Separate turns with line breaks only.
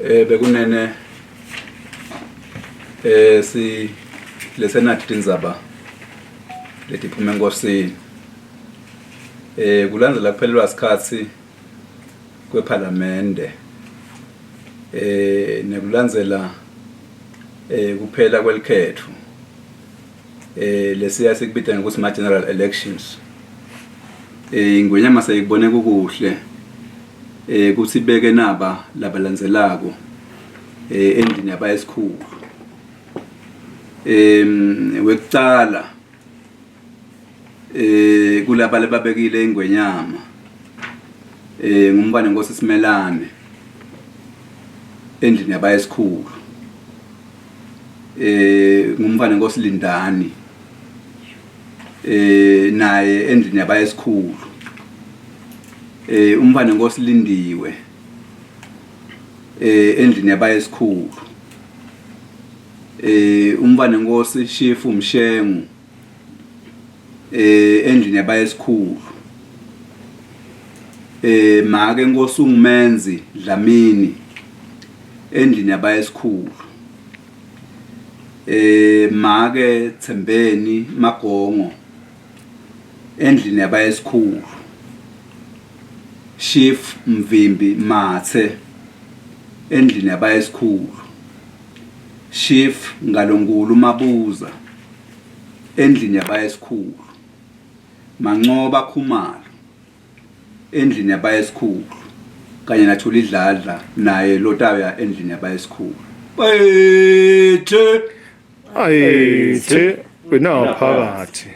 Eh bekunene eh si lesenathi tindzaba letiphuma enkosini. Eh kulandzela kuphelelwa sikhatsi kwephalamende eh nekulandzela eh kuphela kwelikhetho eh lesiya sikubita ngekutsi ma general elections eh ingwenyama seyikubone kukuhle eh kutsi ibeke naba labalandzelako eh endlini yabayesikhulu em wekucala eh kulaba lebabekile ingwenyama eh ngumntwana inkosi Simelane endlini yabayesikhulu eh ngumntwana inkosi Lindani eh naye endlini yabayesikhulu eh umntwana inkosi Lindiwe eh endlini yabayesikhulu eh umntwana inkosi Shifu Mshengu eh endlini yabayesikhulu eh make inkosi ungumenzi Dlamini endlini yabayesikhulu eh make Thembeni Magongo endlini yabayesikhulu Chief Mvimbi Mathe endlini yabayesikhulu Chief Ngalonkulu Mabuza endlini yabayesikhulu Mancoba Khumalo endlini yabayesikhulu kanye naThuli Dladla naye lotaya endlini yabayesikhulu Bayethe
Ayithe wena phakathi.